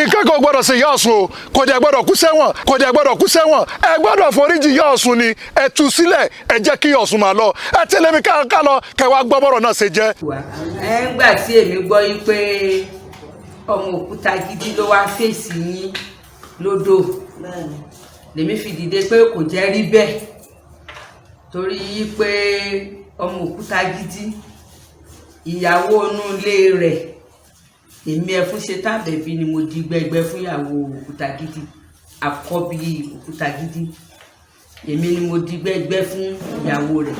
Nǹkan kan gbọ́dọ̀ ṣe ìyá Ọ̀ṣun o, kò dẹ̀ gbọ́dọ̀ kú sẹ́wọ̀n, kò dẹ̀ gbọ́dọ̀ kú sẹ́wọ̀n. Ẹ gbọ́dọ̀ foríjì ìyá Ọ̀ṣun ni, ẹ tú sílẹ̀, ẹ jẹ́ kí Ọ̀ṣun máa lọ. Ẹ tẹ̀lé mi ká lọ kẹwàá gbọ́ bọ́rọ̀ náà ṣe jẹ́. Ẹ ń gbà tí èmi gbọ́ yín pé ọmọ òkúta gidi ló wá fèsì yín lódò, lèmi fi dìde pé kò jẹ́ rí bẹ́ẹ̀, torí pé ọmọ òkúta gidi, ìyàwó inú ilé rẹ̀, èmi Ẹfúnṣetán Àbẹ̀bí ni mo di gbẹgbẹ fún ìyàwó òkúta gidi, àkọ́bí òkúta gidi. Èmi ni mo di gbẹgbẹ fún ìyàwó rẹ̀.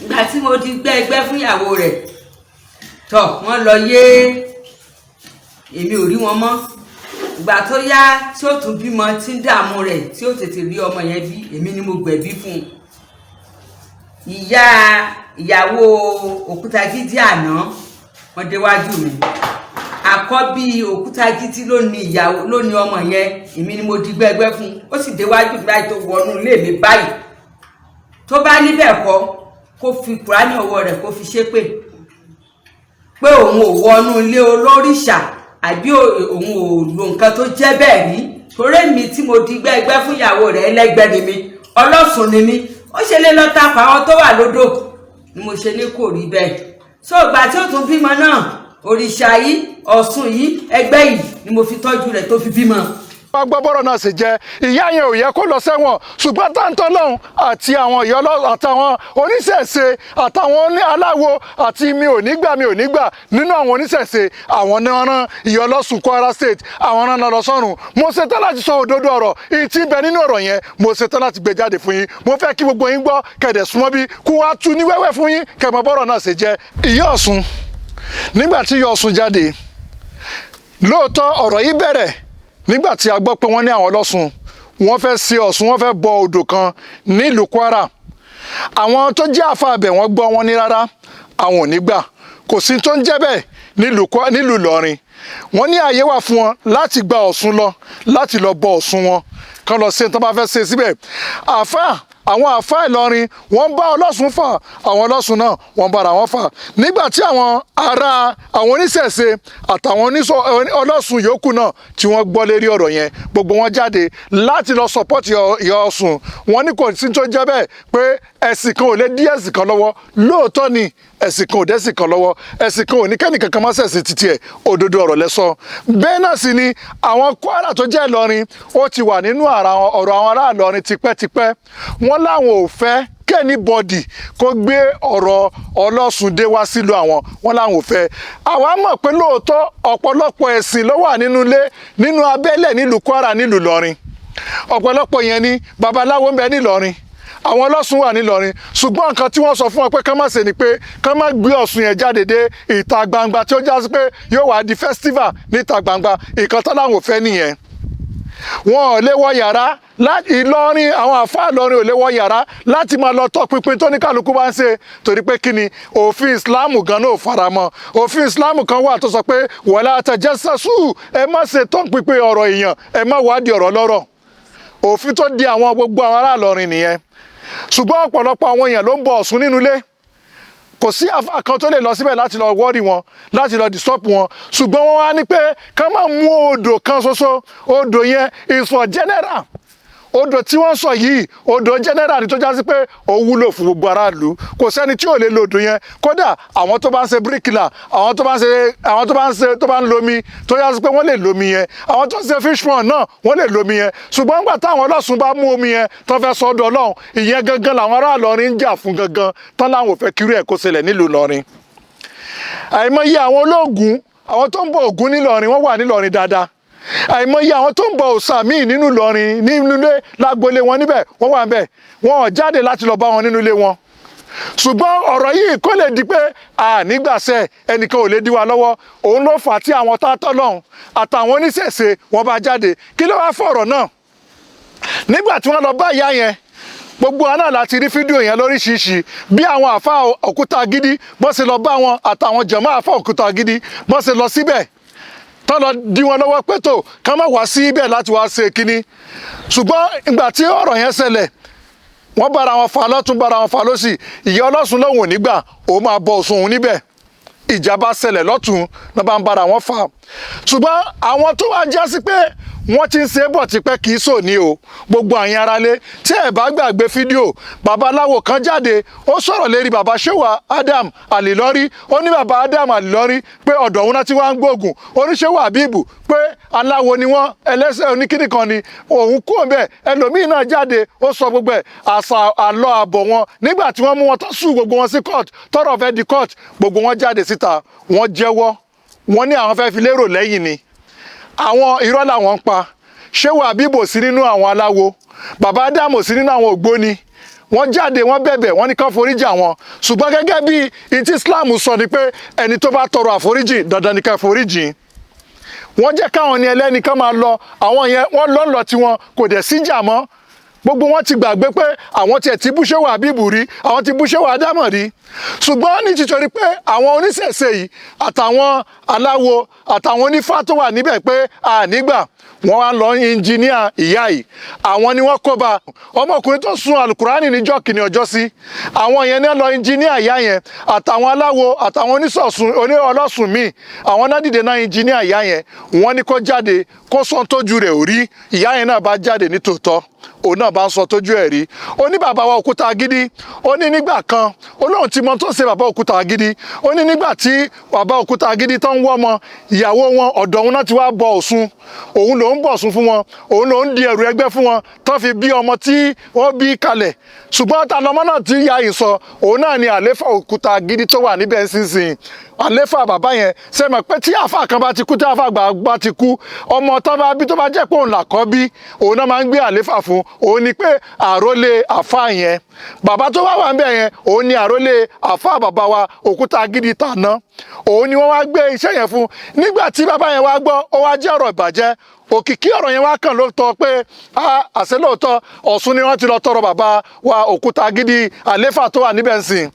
Ìgbà tí mo di gbẹgbẹ fún ìyàwó rẹ̀ tọ, wọ́n lọ yé, èmi ò rí wọn mọ́. Ìgbà tó yá tí ó tún bímọ, tí ń dààmú rẹ̀, tí ó tètè rí ọmọ yẹn bí, èmi ni mo gbẹ̀bí fún un. Ìyá ìyàwó òkúta gidi àná, wọ́n déwájú mi. Àkọ́bí òkúta gidi ló ní ìyàwó, ló ní ọmọ yẹn. Èmi ni mo di gbẹgbẹ fún un. Ó sì déwájú mi báyìí tó wọnú ilé mi báyìí. Tó bá níbẹ̀ kọ́, kó fi kùránì ọwọ́ rẹ̀ kó fi ṣépè pé òun ò wọnú ilé olóríṣà àbí òun ò lo nǹkan tó jẹ́ bẹ́ẹ̀ rí, torí èmi tí mo di gbẹgbẹ́ fún ìyàwó rẹ̀, ẹlẹ́gbẹ́ ni mi, ọlọ́sùn ni mi. Ó ṣe lé lọ́ta pa àwọn tó wà lódò ni mo ṣe ní kò rí bẹ́ẹ̀. So ìgbà tí ó tún bímọ náà, òrìṣà yìí, Ọ̀ṣun yìí, ẹgbẹ́ yìí ni mo fi tọ́jú rẹ̀ tó fi bímọ. Wá gbọ́ bọ́rọ̀ náà ṣe jẹ́. Ìyá yẹn ò yẹ kó lọ sẹ́wọ̀n, ṣùgbọ́n táǹtọ́ lọ́hùn àti àwọn ìyá àtàwọn oníṣẹ̀ṣe àtàwọn aláwo àti mi ò ní gbà, mi ò ní gbà nínú àwọn oníṣẹ̀ṣe, àwọn náà rán ìyá ọlọ́sùn Kwara State, àwọn náà lọ sọ́run. Mo ṣetán láti sọ òdodo ọ̀rọ̀ ìyí tí ń bẹ nínú ọ̀rọ̀ yẹn. Mo ṣetán láti gbé jáde fún yín. Mo fẹ́ kí gbogbo yín gbọ́, kẹ̀dẹ̀ súnmọ́ bí kí wọ́n á tú ní wẹ́wẹ́ fún yín, kẹ̀mọ́ bọ́rọ̀ náà ṣe jẹ́. Ìyá Ọ̀ṣun, nígbà tí ìyá Ọ̀ṣun jáde, lóòótọ́ ọ̀rọ̀ yìí bẹ̀rẹ̀ nígbà tí a gbọ́ pé wọ́n ní àwọn ọlọ́sùn wọ́n fẹ́ ṣe Ọ̀ṣun, wọ́n fẹ́ bọ odò kan nílùú Kwara. Àwọn tó jẹ́ àfa abẹ, wọ́n gbọ́, wọn ní rárá, àwọn ò ní gbà, kò sí tó ń jẹ́ bẹ́ẹ̀ nílùú Ìlọrin. Wọ́n ní ààyè wà fún wọn láti gba Ọ̀ṣun lọ, láti lọ bọ Ọ̀ṣun wọn, kán lọ ṣe tó bá fẹ́ ṣe síbẹ̀. Àfa, àwọn àfa Ìlọrin, wọ́n bá ọlọ́sùn fà, àwọn ọlọ́sùn náà wọ́n bára wọn fà. Nígbà tí àwọn ará, àwọn oníṣẹ̀ṣe àtàwọn ọlọ́sùn yòókù náà tí wọ́n gbọ́ lérí ọ̀rọ̀ yẹn, gbogbo wọn jáde láti lọ support ìyá Ọ̀ṣun. Wọ́n ní kò sí tó jẹ́ bẹ́ẹ̀, pé ẹ̀sìn kan ò lè dí ẹ̀sìn kan lọ́wọ́. Lóòótọ́ ni, ẹ̀sìn kan ò dẹ́sìn kan lọ́wọ́, ẹ̀sìn kan ò ní kẹ́nì kankan má ṣẹ̀sìn títí ẹ̀. Òdodo ọ̀rọ̀ lẹ́sọ. Bẹ́ẹ̀ náà sì ni àwọn Kwara tó jẹ́ Ìlọrin, ó ti wà nínú ọ̀rọ̀ àwọn ará Ìlọrin tipẹ́tipẹ́. Wọ́n láwọn ò fẹ́ kí anybody kó gbé ọ̀rọ̀ ọlọ́sùn dé wá sílùú àwọn. Wọ́n láwọn ò fẹ́. Àwa mọ̀ pé lóòótọ́, ọ̀pọ̀lọpọ̀ ẹ̀sìn ló wà nínú ilé, nínú abẹ́lẹ̀, nílùú Kwara, nílùú Ìlọrin. Ọ̀pọ̀lọpọ̀ yẹn ni babaláwo ń bẹ nílọrin, àwọn ọlọ́sùn wà nílọrin. Ṣùgbọ́n nǹkan tí wọ́n sọ fún wọn pé ká má ṣe ni pé ká má gbé Ọ̀ṣun yẹn jáde dé ìta gbangba, tí ó já sí pé yóò wá di festival níta gbangba. Nǹkan tó láwọn ò fẹ́ nìyẹn. Wọn ò lè wọ yàrá Ìlọrin, àwọn àfáà Ìlọrin ò lè wọ yàrá láti máa lọ tọpinpin tó ní kálukú bá ń ṣe, torí pé kí ni? Òfin Islam gan náà ò faramọ́. Òfin Islam kan wà tó sọ pé wala tajassasu, ẹ má ṣe tọpinpin ọ̀rọ̀ èèyàn, ẹ má wádìí ọ̀rọ̀ lọ́rọ̀. Òfin tó di àwọn gbogbo àwọn ará Ìlọrin nìyẹn. Ṣùgbọ́n ọ̀pọ̀lọpọ̀ àwọn èèyàn ló ń bọ Ọ̀ṣun nínú ilé. Kò sí àfáà kan tó lè lọ síbẹ̀ láti lọ worry wọn, láti lọ disturb wọn. Ṣùgbọ́n wọ́n wá ní pé ká má mú odò kan ṣoṣo. Odò yẹn is for general. Odò tí wọ́n sọ yìí, odò general ni, tó já sí pé ó wúlò fún gbogbo aráàlú. Kò sẹ́ni tí ò lè lo odò yẹn. Kódà àwọn tó bá ń ṣe bíríkìlà, àwọn tó bá ń ṣe, tó bá ń lomi, tó já sí pé wọ́n lè lomi yẹn. Àwọn tó ń ṣe fish pond náà, wọ́n lè lomi yẹn. Ṣùgbọ́n nígbà táwọn ọlọ́sùn bá mú omi yẹn tó fẹ́ sọ́dọ̀ Ọlọ́run, ìyẹn gangan làwọn ará Ìlọrin ń jà fún gangan, tán láwọn ò fẹ́ kírú ẹ̀ kó ṣẹlẹ̀ nílùú Ìlọrin. Àìmọye àwọn olóògùn, àwọn tó ń bọ Ògún nílọrin, wọ́n wà nílọrin dáadáa. Àìmọye àwọn tó ń bọ òòṣà míì nínú Ìlọrin, nínú ilé lágbolé wọn níbẹ̀, wọ́n wà níbẹ̀. Wọn ò jáde láti lọ bá wọn nínú ilé wọn. Ṣùgbọ́n ọ̀rọ̀ yìí kó lè di pé ànígbàṣẹ ẹnìkan ò lè dí wa lọ́wọ́, òun ló fà á tí àwọn tátọ́ lọ́hùn àtàwọn oníṣẹ̀ṣe wọn bá jáde. Kí ló wá fọ̀rọ̀ náà? Nígbà tí wọ́n lọ bá ìyá yẹn, gbogbo àná láti rí fídíò yẹn lóríṣiríṣi, bí àwọn àfa òkúta gidi bọ́n ṣe lọ bá wọn, àtàwọn jẹ̀mọ́ àfa òkúta gidi bọ́n ṣe lọ síbẹ̀, tán lọ dí wọn lọ́wọ́ pé tó ká má wá sí ibẹ̀ láti wá ṣe kínní. Ṣùgbọ́n ìgbà tí ọ̀rọ̀ yẹn ṣẹlẹ̀, wọ́n bára wọn fà lọ́tún, bára wọn fà lọ́sì. Ìyá ọlọ́sùn lòun ò ní gbà, òun máa bọ Ọ̀ṣun òun níbẹ̀. Ìjà bá ṣẹlẹ̀ lọ́tún náà, bá ń bára wọn fà. Ṣùgbọ́n àwọn tó wá já sí pé wọ́n ti ń ṣe é bọ̀ tipẹ́, kì í sòní o. Gbogbo àyìn aráalé, tí ẹ bá gbàgbé fídíò, babaláwo kan jáde, ó sọ̀rọ̀ lérí baba Shehu Adam Alilori. Ó ní baba Adam Alilori pé ọ̀dọ̀ òun náà ti wá ń gbóògùn oníṣẹ́wò Abibu, pé aláwo ni wọ́n, ẹlẹ́sẹ̀ oníkíní kan ni òun kú òun bẹ́ẹ̀. Ẹlòmíín náà jáde, ó sọ gbogbo ẹ̀, àṣà àlọ́ àbọ̀ wọn. Nígbà tí wọ́n mú wọn tó sùn gbogbo wọn sí court, tọ́rọ̀ fẹ́ di court, gbogbo wọn jáde síta, wọ́n jẹ́wọ́. Wọ́n ní àwọn fẹ́ fi lérò lẹ́yìn ni, àwọn irọ́ làwọn ń pa. Ṣéwà Àbíbò sí nínú àwọn aláwo, bàbá Ádámù sí nínú àwọn ògbóni. Wọ́n jáde, wọ́n bẹ̀bẹ̀, wọ́n ní kán foríjì àwọn. Ṣùgbọ́n gẹ́gẹ́ bí ìtí Islam sọ ni pé ẹni tó bá tọrọ àforíjì, dandan ni ká foríjì. Wọ́n jẹ́ káwọn ní ẹlẹ́ni kán máa lọ. Àwọn yẹn, wọ́n lọ́nlọ́ tiwọn, kò dẹ̀ síjà mọ́. Gbogbo wọn ti gbàgbé pé àwọn tiẹ̀ ti bú Ṣéwà Àbíbù rí, àwọn ti bú Ṣéwà Ádámọ̀ rí. Ṣùgbọ́n ní títorí pé àwọn oníṣẹ̀ṣe yìí àtàwọn aláwo àtàwọn onífá tó wà níbẹ̀ pé ànígbà, wọ́n wá lọ engineer ìyá yìí. Àwọn ni wọ́n kó bá ọmọkùnrin tó sun alukurani níjọ́ kìíní ọjọ́ sí. Àwọn yẹn ní lọ engineer ìyá yẹn, àtàwọn aláwo àtàwọn oníṣọ̀sùn oní ọlọ́sùn míì. Àwọn náà dìde náà engineer ìyá yẹn. Wọ́n ní kó jáde, kó sọ tójú rẹ̀ ò rí. Ìyá yẹn náà bá jáde ní tòótọ́, òun náà bá ń sọ tójú ẹ̀ rí. Ó ní bàbá wa Òkúta Gidi, ó ní nígbà kan, ó lóun ti mọ tó ń ṣe bàbá Òkúta Gidi. Ó ní nígbà tí bàbá Òkúta Gidi tó ń wọ́ ọmọ, ìyàwó wọn, ọ̀dọ̀ òun náà ti wá bọ Ọ̀ṣun. Òun ló ń bọ̀ Ọ̀ṣun fún wọn, òun ló ń di ẹrù ẹgbẹ́ fún wọn tó fi bí ọmọ tí wọ́n bí kalẹ̀. Ṣùgbọ́n ta lọmọ náà tí ya yìí sọ? Òun náà ni àléfà Òkúta Gidi tó wà níbẹ̀ nísinsìnyí, àléfà bàbá yẹn. Ṣe mọ̀ pé tí àáfà kan bá ti kú, tí àáfà gbà bá ti kú, ọmọ tó bá bí, tó bá jẹ́ pé òun làkọ́ bí, òun náà máa ń gbé àléfà fún. Òun ni pé àrólé àáfà yẹn, bàbá tó wà wà ń bẹ̀ yẹn, òun ni àrólé àáfà bàbá wa Òkúta Gidi tàná. Òun ni wọ́n wá gbé iṣẹ́ yẹn fún. Nígbà tí bàbá yẹn wá gbọ́, ó wá jẹ́ ọ̀rọ̀ ìbàjẹ́. Òkìkí ọ̀rọ̀ yẹn wá kàn ló tọ́ pé àṣẹ lóòótọ́ Ọ̀ṣun ni wọ́n ti lọ tọrọ bàbá wa Òkúta Gidi, àléfà tó wà níbẹ̀ ń sìn.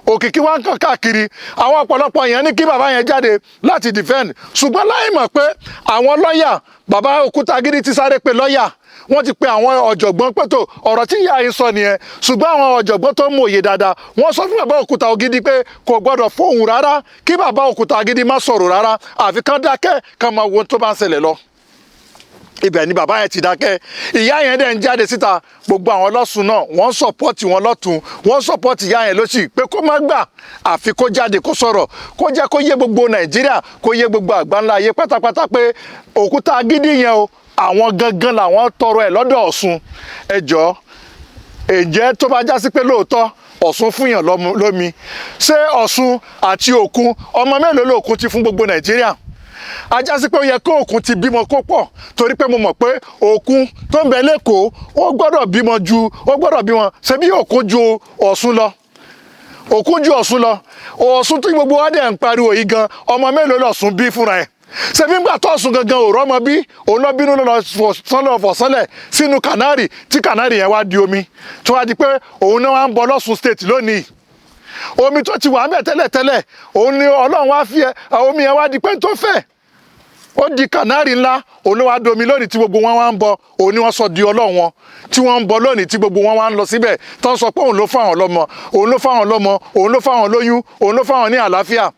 Òkìkí wá ń kàn káàkiri. Àwọn ọ̀pọ̀lọpọ̀ yẹn ní kí bàbá yẹn jáde láti defend, ṣùgbọ́n láì mọ̀ pé àwọn lọ́ọ̀yà bàbá Òkúta Gidi ti sáré pe lọ́ọ̀yà, wọ́n ti pe àwọn ọ̀jọ̀gbọ́n pẹ̀tò ọ̀rọ̀ tí ìyá yìí sọ nìyẹn. Ṣùgbọ́n àwọn ọ̀jọ̀gbọ́n tó mú òye dáadáa, wọ́n sọ fún bàbá Òkúta Gidi pé kò gbọ́dọ̀ fóhùn rárá, kí bàbá Òkúta Gidi má sọ̀rọ̀ rárá, àfi kán dákẹ́, kán máa wo ohun tó bá ń ṣẹlẹ̀ lọ. Ibẹ̀ ni bàbá yẹn ti dákẹ́. Ìyá yẹn dẹ̀ ń jáde síta. Gbogbo àwọn ọlọ́sùn náà, wọ́n ń support wọn lọ́tún, wọ́n ń support ìyá yẹn lọ́sì pé kó má gbà, àfi kó jáde, kó sọ̀rọ̀, kó jẹ́ kó yé gbogbo Nàìjíríà, kó yé gbogbo àgbáńlá ayé pátápátá pé Òkúta Gidi yẹn o, àwọn gangan làwọn tọrọ ẹ̀ lọ́dọ̀ Ọ̀ṣun. Ẹ jọ̀ọ́, ǹjẹ́ tó bá já sí pé lóòótọ́ Ọ̀ṣun fúnyàn lómi, ṣé Ọ̀ṣun àti Òkun, ọmọ mélòó lóòkun ti fún gbogbo Nàìjíríà? A já sí pé ó yẹ kó Òkun ti bímọ kó pọ̀, torí pé mo mọ̀ pé Òkun tó ń bẹ lẹ́kọ̀ọ́, ó gbọ́dọ̀ bímọ ju, ó gbọ́dọ̀ bímọ. Ṣé bí Òkun ju Ọ̀ṣun lọ? Òkun ju Ọ̀ṣun lọ. Ọ̀ṣun tí gbogbo wa dẹ̀ ń pariwo yìí gan, ọmọ mélòó lọ̀ṣun bí fúnra ẹ̀? Ṣebí ńgbà tó Ọ̀ṣun gangan ò rọ́mọ bí, òun lọ bínú lọ sọ́lọ̀ fọ̀sọ́lẹ̀ sínú kànáàrì, tí kànáàrì yẹn wá di omi, tó wá di pé òun náà wá ń bọ lọ́ṣun State lónìí. Omi tó ti wà ń bẹ̀ tẹ́lẹ̀tẹ́lẹ̀, òun ni Ọlọ́run wá fi ẹ omi yẹn wá di pé tó fẹ̀, ó di kànáàrì ńlá. Òun ló wá domi lónìí tí gbogbo wọn wá ń bọ. Òun ni wọ́n sọ di Ọlọ́run wọn tí wọ́n ń bọ lónìí, tí gbogbo wọn wá ń lọ síbẹ̀, tó ń sọ pé òun ló fáwọn lọ́mọ, òun ló fáwọn lọ́mọ, òun ló fáwọn lóyún, òun ló fáwọn ní àlàáfíà.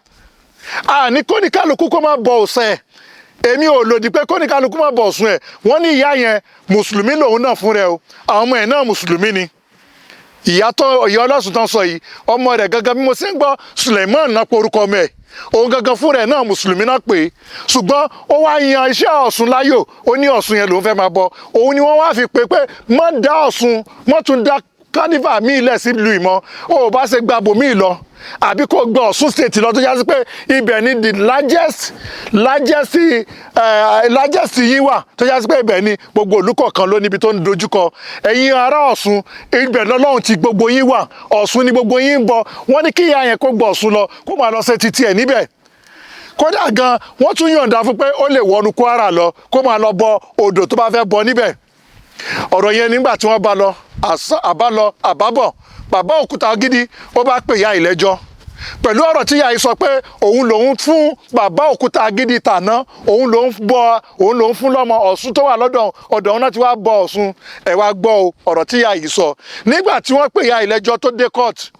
Àní kóníkálukú kó má bọ òsè. Èmi ò lòdì pé kóníkálukú má bọ Ọ̀ṣun ẹ̀. Wọ́n ní ìyá yẹn, mùsùlùmí lòun náà fún rẹ o. Àwọn ọmọ ẹ̀ náà mùsùlùmí ni. Ìyá tó, ìyá ọlọ́sùn tán sọ yìí, ọmọ rẹ̀ gangan, bí mo ṣe ń gbọ́, Suleiman náà pe orúkọ ọmọ ẹ̀. Òun gangan fún rẹ̀ náà mùsùlùmí náà pé, ṣùgbọ́n ó wá yan iṣẹ́ Ọ̀ṣun láyò. Ó ní Ọ̀ṣun yẹn lòun fẹ́ máa bọ. Òun ni wọ́n wá fi pé pé má dá Ọ̀ṣun, má tún dá carnival míì lẹ̀ sílùú ìmọ̀. Ó bá ṣe gba bòmíì lọ, àbí kó gba Ọ̀ṣun State lọ, tó já sí pé ibẹ̀ ni the largest yín wà, tó já sí pé ibẹ̀ ni gbogbo ìlú kọ̀ọ̀kan ló níbi tó ń dojúkọ. Ẹ̀yin ará Ọ̀ṣun, ibẹ̀ lọ́lọ́run ti gbogbo yín wà. Ọ̀ṣun ni gbogbo yín ń bọ. Wọ́n ní kí ìyá yẹn kó gba Ọ̀ṣun lọ, kó máa lọ ṣe títí ẹ̀ níbẹ̀. Kódà gan, wọ́n tún yọ̀ǹda fún pé ó lè wọnú Kwara lọ, kó máa lọ bọ odò tó bá fẹ́ bọ níbẹ̀. Ọ̀rọ̀ yẹn, nígbà tí wọ́n bá lọ àbá lọ àbábọ̀, bàbá Òkúta Gidi, ó bá pè ìyá ìlẹ́jọ́ pẹ̀lú ọ̀rọ̀ tí ìyá yìí sọ pé òun lòun fún bàbá Òkúta Gidi tàná, òun lòun bọ, òun lòun fún lọ́mọ. Ọ̀ṣun tó wà lọ́dọ̀ ọ̀dọ̀ òun náà ti wá bọ Ọ̀ṣun. Ẹ̀ wá gbọ́ o, ọ̀rọ̀ tí ìyá yìí sọ. Nígbà tí wọ́n pè ìyá ìlẹ́jọ́ tó dé court,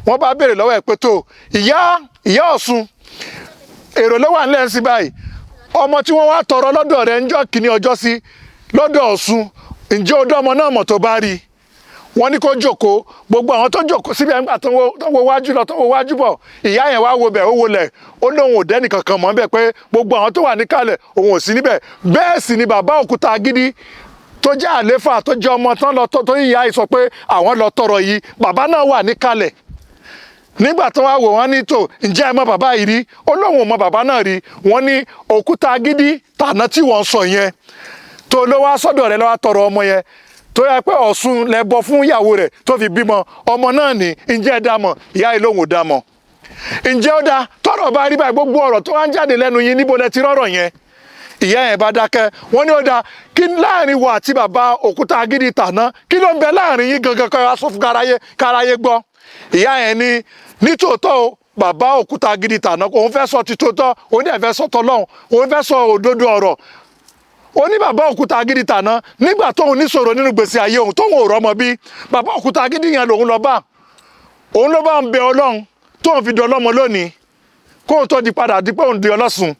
wọ́n bá béèrè lọ́wọ́ ẹ̀ pé tó ìyá Ọ̀ṣun Èrò ló wà nílẹ̀ sí báyìí. Ọmọ tí wọ́n wá tọrọ lọ́dọ̀ rẹ̀ ńjọ́ kìíní ọjọ́ sí lọ́dọ̀ Ọ̀ṣun, ǹjẹ́ o dá ọmọ náà mọ̀ tó bá rí i? Wọ́n ní kó jókòó. Gbogbo àwọn tó jókòó síbẹ̀ ńgbà tó ń wo wájú lọ, tó ń wo wájú bọ̀, ìyá yẹn wá wo bẹ̀, ó wọlẹ̀, ó lóun ò dẹ́nì kankan mọ́ bẹ́ẹ̀, pé gbogbo àwọn tó wà níkàlẹ̀, òun ò sí níbẹ̀. Bẹ́ẹ̀ sì ni bàbá òkúta gidi tó jẹ́ àléfà, tó jẹ́ ọmọ tán lọ tó ìyá yìí sọ pé àwọn lọ tọrọ yìí, bàbá náà wà níkàlẹ̀ nígbà tó wá wò. Wọ́n ní tó, ǹjẹ́ ẹ mọ̀ bàbá yìí rí? Ó lóun ò mọ̀ bàbá náà rí. Wọ́n ní òkúta gidi tàná tí wọ́n sọ yẹn tó ló wá sọ́dọ̀ rẹ̀ lọ́wọ́ tọrọ ọmọ yẹn, tó yẹ pé Ọ̀ṣun lẹ bọ fún ìyàwó rẹ̀ tó fi bímọ ọmọ náà ní, ǹjẹ́ ẹ dá mọ̀? Ìyá yìí lóun ò dá mọ̀. Ǹjẹ́ ó dá tọ́rọ̀ bá rí báyìí, gbogbo ọ̀rọ̀ tó wá ń jáde lẹ́nu yín, níbo lẹ ti rọ́rọ̀ yẹn? Ìyá yẹn bá dákẹ́. Wọ́n ní ó dáa, kí láàrin wo àti bàbá òkúta gidi tàná, kí ló ń bẹ láàrin yín gangan kọ́ ẹ wá sọ fún káráyé, káráyé gbọ́? Ìyá yẹn ní nítòótọ́ o, bàbá òkúta gidi tàná, òun fẹ́ sọ títòótọ́, òun dẹ̀ fẹ́ sọ tọlọ́hun, òun fẹ́ sọ òdodo ọ̀rọ̀. Ó ní bàbá òkúta gidi tàná, nígbà tóun níṣòro nínú gbèsè ayé òun, tóun ò rọ́mọ bí, bàbá òkúta gidi yẹn lòun lọ bá, òun ló bá ń bẹ Ọlọ́run tóun fi di ọlọ́mọ lónìí, kóun tó di padà di pé òun di ọlọ́sùn.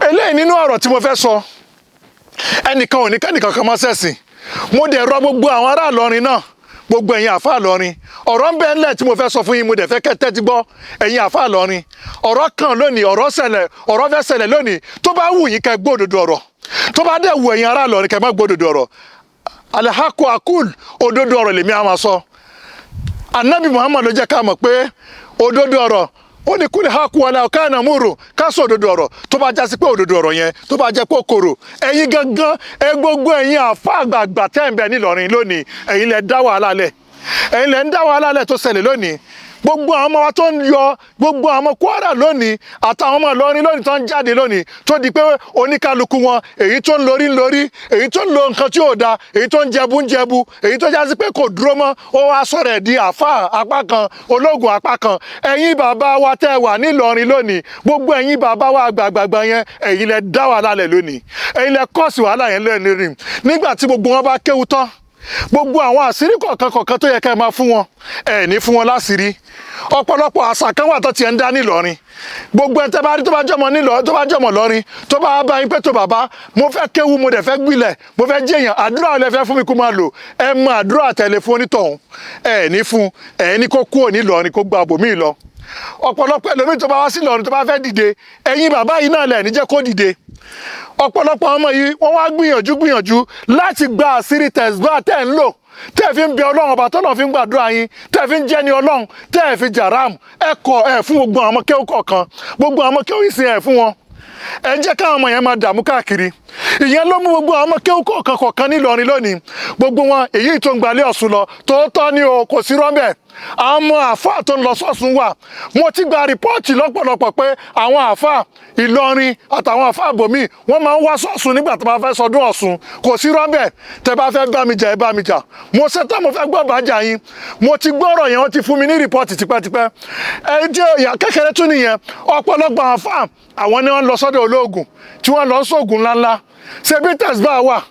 Eléyìí nínú ọ̀rọ̀ tí mo fẹ́ sọ, ẹnìkan ò ní kẹ́nìkan kan mọ́ sẹ̀sìn. Mo dẹ̀ rọ gbogbo àwọn ará Ìlọrin náà, gbogbo ẹ̀yin àfa Ìlọrin, ọ̀rọ̀ ń bẹ ńlẹ̀ tí mo fẹ́ sọ fún yín. Mo dẹ̀ fẹ́ kẹ́ tẹ́tí gbọ́. Ẹ̀yin àfa Ìlọrin, ọ̀rọ̀ kan lónìí, ọ̀rọ̀ ṣẹlẹ̀, ọ̀rọ̀ fẹ́ ṣẹlẹ̀ lónìí. Tó bá wù yín kẹ́ gbọ́ òdodo ọ̀rọ̀, tó bá dẹ̀ wù ẹ̀yin ará Ìlọrin kẹ́ má gbọ́ òdodo ọ̀rọ̀, alhaku akul, òdodo ọ̀rọ̀ lèmi á máa sọ. Anabi Muhammad ló jẹ́ ká mọ̀ pé òdodo ọ̀rọ̀, ó ní kúlẹ̀ haku wàlẹ̀ ọ̀kánà múrù, ká sọ òdodo ọ̀rọ̀ tó bá jásí pé òdodo ọ̀rọ̀ yẹn tó bá jẹ́ pé ó korò. Ẹ̀yin gangan ẹ, gbogbo ẹ̀yin àfa àgbààgbà tẹ́ ń bẹ nílọrin lónìí, ẹ̀yin lẹ dá wàhálà lẹ̀, ẹ̀yin lẹ ń dá wàhálà lẹ̀ tó ṣẹlẹ̀ lónìí. Gbogbo àwọn ọmọ wa tó ń yọ, gbogbo àwọn ọmọ Kwara lónìí àtàwọn ọmọ Ìlọrin lónìí tó ń jáde lónìí, tó di pé oníkálukú wọn, èyí tó ń lórí ń lórí, èyí tó ń lo nǹkan tí ò da, èyí tó ń jẹbu ń jẹbu, èyí tó jásí pé kò dúró mọ́, ó wá sọ̀rọ̀ ẹ̀ di àáfàá apá kan, ológun apá kan. Ẹ̀yin bàbá wa tẹ́ wà nílọrin lónìí, gbogbo ẹ̀yin bàbá wa àgbààgbà yẹn, ẹ̀yin lẹ dá wàhálà lẹ̀ lónìí, ẹ̀yin lẹ cause wàhálà yẹn lónìí. Nígbà tí gbogbo wọn bá kéwu tán, gbogbo àwọn àṣírí kọ̀ọ̀kan kọ̀ọ̀kan tó yẹ ká ẹ máa fún wọn, ẹ ní fún wọn láṣìírí. Ọ̀pọ̀lọpọ̀ àṣà kan wà tó tiẹ̀ ń dá nílọrin. Gbogbo ẹ tẹ́ bá rí tó bá jọmọ nílọ, tó bá jọmọ lọrin, tó bá bá yín pé tó, bàbá, mo fẹ́ kéwu, mo dẹ̀ fẹ́ gbilẹ̀, mo fẹ́ jẹyàn, àdúrà lẹ fẹ́ fún mi kó máa lò, ẹ mọ àdúrà tẹ̀lé fún onítọ̀hún, ẹ ní fún ẹ ní kó kúrò nílọrin, kó gba àbòmíì lọ. Ọ̀pọ̀lọpọ̀ ẹlòmíì tó bá wá sí Ìlọrin, tó bá fẹ́ dìde, ẹ̀yin bàbá yìí náà lẹ̀ ní jẹ́ kó dìde. Ọ̀pọ̀lọpọ̀ ọmọ yìí, wọ́n wá gbìyànjú gbìyànjú láti gba àṣírí tẹ̀síbá tẹ̀ ń lò, tẹ́ fi ń bẹ Ọlọ́run ọba tọ́lọ́ fi ń gbàdúrà yín, tẹ́ fi ń jẹ́ ní Ọlọ́run, tẹ́ fi jàrám. Ẹ kọ̀ ẹ fún gbogbo àwọn ọmọ kéwù kọ̀ọ̀kan, gbogbo àwọn ọmọ kéwù ìsìn ẹ fún wọn. Ẹ jẹ́ káwọn ọmọ yẹn máa dààmú káàkiri. Ìyẹn ló mú gbogbo àwọn ọmọ kéwù kọ̀ọ̀kan kọ̀ọ̀kan nílọrin lónìí, gbogbo wọn, èyí tó ń gbalẹ̀ Ọ̀ṣun lọ, tòótọ́ ni o, kò sí rọ́ńbẹ̀. Àwọn ọmọ àáfàá tó ń lọ sọ́sùn wà. Mo ti gba report lọ́pọ̀lọpọ̀ pé àwọn àáfàá Ìlọrin àtàwọn àáfàá bòmíì, wọ́n máa ń wá sọ́sùn nígbà tó bá fẹ́ sọdún Ọ̀ṣun. Kò sí rọ́ńbẹ̀. Tẹ bá fẹ́ bá mi jà, ẹ bá mi jà. Mo ṣetán, mo fẹ́ gbọ́ bàjá yín. Mo ti gbọ́rọ̀ yẹn, wọ́n ti fún mi ní report tipẹ́tipẹ́. Ẹ jẹ́ ìyá kékeré tún nìyẹn. Ọ̀pọ̀lọpọ̀ àáfàá, àwọn ni wọ́n lọ sọ́dọ̀ olóògùn, tí wọ́n lọ sóògùn ńláńlá. Ṣebí tẹ̀síbà wà,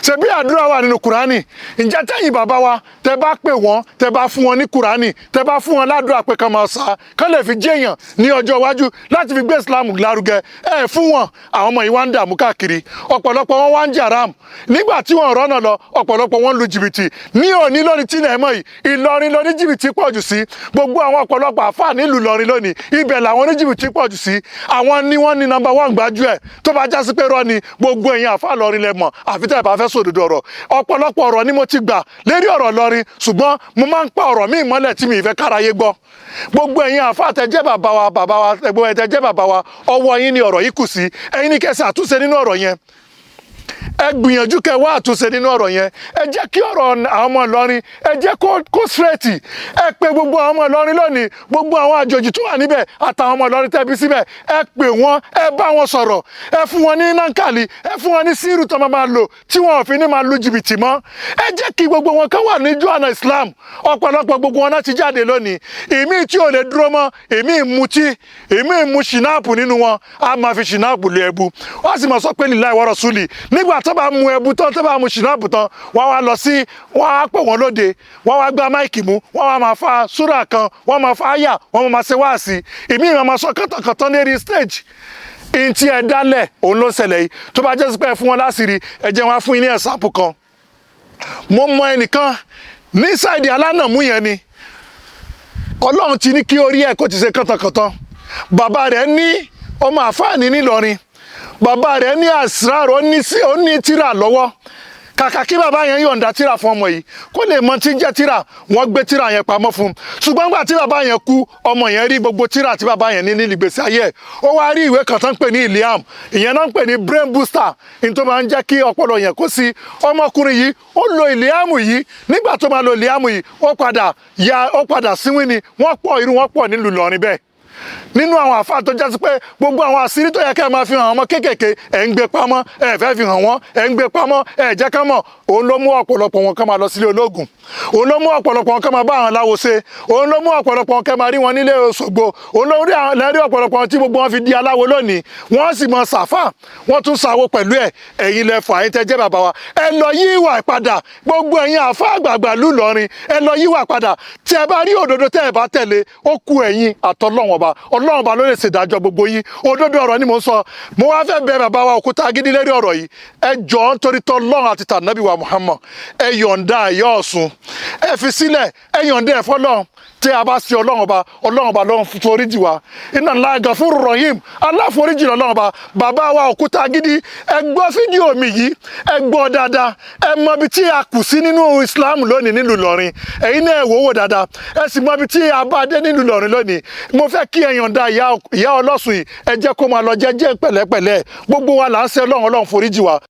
ṣebí àdúrà wà nínú Kùránì? Ǹjẹ́ tẹ́yìn bàbá wa tẹ́ bá pè wọ́n, tẹ́ bá fún wọn ní Kùránì, tẹ́ bá fún wọn ládùúrà pé kàn máa sá, kán lè fi jẹ́yàn ní ọjọ́ iwájú láti fi gbé Islam lárugẹ, ẹ fún wọn? Àwọn ọmọ yìí wá ń dààmú káàkiri. Ọ̀pọ̀lọpọ̀ wọn wá ń jàrám nígbà tí wọn rọ́nà lọ. Ọ̀pọ̀lọpọ̀ wọn lu jìbìtì ní òní lónìí tí nàá mọ̀ yìí. Ìlọrin lọ ní jìbìtì pọ̀ jù sí. Gbogbo àwọn ọ̀pọ̀lọpọ̀ àfáà nílùú Ìlọrin lónìí, ibẹ̀ làwọn oníjìbìtì pọ̀ jù sí. Àwọn ni wọ́n ní number one gbájú ẹ̀. Tó bá jásí pé rọ́ ni, gbogbo ẹ̀yin àfáà Ìlọrin lẹ mọ̀, àfi tẹ́ ẹ bá fẹ́ sòdodo ọ̀rọ̀. Ọ̀pọ̀lọpọ̀ ọ̀rọ̀ ni mo ti gbà lérí ọ̀rọ̀ Ìlọrin, ṣùgbọ́n mo máa ń pa ọ̀rọ̀ míì mọ́lẹ̀ tí mi ì fẹ́ káráyé gbọ́. Gbogbo ẹ̀yin àfáà tẹ́ jẹ́ bàbá wa, bàbá wa, gbogbo ẹ̀ tẹ́ jẹ́ bàbá wa, ọwọ́ yín ni ọ̀rọ̀ yìí kù sí. Ẹ̀yin ní kẹ́ àtúnṣe nínú ọ̀rọ̀ yẹn. Ẹ gbìyànjú kẹ́ wá àtúnṣe nínú ọ̀rọ̀ yẹn. Ẹ jẹ́ kí ọ̀rọ̀ àwọn ọmọ Ìlọrin, ẹ jẹ́ kó straight. Ẹ pè gbogbo àwọn ọmọ Ìlọrin lónìí, gbogbo àwọn àjòjì tó wà níbẹ̀ àtàwọn ọmọ Ìlọrin tẹ́bí síbẹ̀, ẹ pè wọ́n, ẹ bá wọn sọ̀rọ̀, ẹ fún wọn ní nankali, ẹ fún wọn ní sírù tó máa lò tí wọn ò fi ní máa lu jìbìtì mọ́. Ẹ jẹ́ kí gbogbo wọn kán wà níjú àná Islam. Ọ̀pọ̀lọpọ̀ gbogbo wọn náà ti jáde lónìí. Ìmí tí ò lè dúró mọ́, ìmí mutí, ìmí mu ṣìnáàpù nínú wọn, á máa fi ṣìnáàpù lé ẹbu, wọ́n sì máa sọ pé lillahi wa rasuli nígbà. Nígbà tó bá mu ẹbu tán, tó bá mu ṣìnáàpù tán, wọ́n wá lọ sí, wọ́n á pè wọ́n lóde, wọ́n wá gba mic mú, wọ́n wá máa fa súrà kan, wọ́n máa fa àyà, wọ́n máa ṣe wáàsí, ìmí ìmọ̀ máa sọ kọ́tàkọ́tàn lérí stage. Ihun tí ẹ dálẹ̀ òun ló ń ṣẹlẹ̀ yìí. Tó bá jẹ́ sí pé ẹ fún wọn láṣìírí, ẹ jẹ́ wọn á fún yín ní example kan. Mo mọ ẹnìkan ní side alánàmú yẹn ni Ọlọ́run ti ní kí orí ẹ̀ kó ti ṣe kọ́tàkọ́tàn. Bàbá rẹ̀ ní ọmọ àfáàní nílọrin, bàbá rẹ̀ ní àsìrárò, ó ní tírà lọ́wọ́. Kàkà kí bàbá yẹn yọ̀ǹda tírà fún ọmọ yìí kó lè mọ tí ń jẹ́ tírà, wọ́n gbé tírà yẹn pamọ́ fún un. Ṣùgbọ́n nígbà tí bàbá yẹn kú, ọmọ yẹn rí gbogbo tírà tí bàbá yẹn ní ní ìgbésí ayé ẹ̀. Ó wá rí ìwé kan tó ń pè ní Iliam, ìyẹn náà ń pè ní brain booster, ní tó máa ń jẹ́ kí ọpọlọ yẹn kó sí. Ọmọkùnrin yìí, ó lo Iliam yìí. Nígbà tó máa lo Iliam yìí, ó padà ya, ó padà síwín ni. Wọ́n pọ̀, irú wọn pọ̀ nílùú Ìlọrin bẹ́ẹ̀, nínú àwọn àfáà tó jásí pé gbogbo àwọn àṣírí tó yẹ kẹ́ ẹ máa fi hàn ọmọ kéékèèké, ẹ̀ ń gbé pamọ́, ẹ̀ fẹ́ fi hàn wọ́n, ẹ̀ ń gbé pamọ́, ẹ̀ jẹ́ ká mọ̀. Òun ló mú ọ̀pọ̀lọpọ̀ wọn ká máa lọ sílé ológun, òun ló mú ọ̀pọ̀lọpọ̀ wọn ká máa bá àwọn aláwo ṣe, òun ló mú ọ̀pọ̀lọpọ̀ wọn ká máa rí wọn nílé Òṣogbo, òun ló rí àwọn lẹ́rí ọ̀pọ̀lọpọ̀ wọn tí gbogbo wọn fi di aláwo lónìí. Wọ́n sì mọ sàfà, wọ́n tún sàwó pẹ̀lú ẹ̀. Ẹ̀yin lẹ fà, ẹ̀yin tẹ́ jẹ́ bàbá wa, ẹ lọ yí ìwà padà. Gbogbo ẹ̀yin àfáà àgbààgbà lù lọ́rin, ẹ lọ yí ìwà padà. Tí ẹ bá rí òdodo tẹ́ ẹ bá tẹ̀lé, ó kú ẹ̀yin àtọlọ́wọ̀n ọba. Ọlọ́run ọba ló lè ṣèdájọ́ gbogbo yín. Òdodo ọ̀rọ̀ ni mò ń sọ. Mo wá fẹ́ bẹ̀ bàbá wa Òkúta Gidi lérí ọ̀rọ̀ yìí. Ẹ jọ̀ọ́, nítorí tọ́lọ́run àti tànàbí wa Muhammad, ẹ yọ̀ǹda ẹ̀yọ́ Ọ̀ṣun, ẹ fi sílẹ̀, ẹ yọ̀ǹda ẹ̀ fọlọ́run. Tí a bá sí Ọlọ́run ọba, Ọlọ́run ọba ló ń foríjì wa. Inna Allaha gafurur rahim, aláforíjì lọ́lọ́run ọba. Bàbá wa Òkúta Gidi, ẹ gbọ́ fídíò mi yìí, ẹ gbọ́ dáadáa. Ẹ mọ ibi tí a kù sí nínú Islam lónìí nílùú Ìlọrin. Ẹ̀yin náà ẹ wò wò dáadáa, ẹ sì mọ ibi tí a bá dé nílùú Ìlọrin lónìí. Mo fẹ́ kí ẹ yọ̀ǹda ìyá Ọlọ́sùn yìí, ẹ jẹ́ kó máa lọ jẹ́jẹ́ pẹ̀lẹ́pẹ̀lẹ́. Gbogbo wa là ń ṣe Ọlọ́run, Ọlọ́run foríjì wa.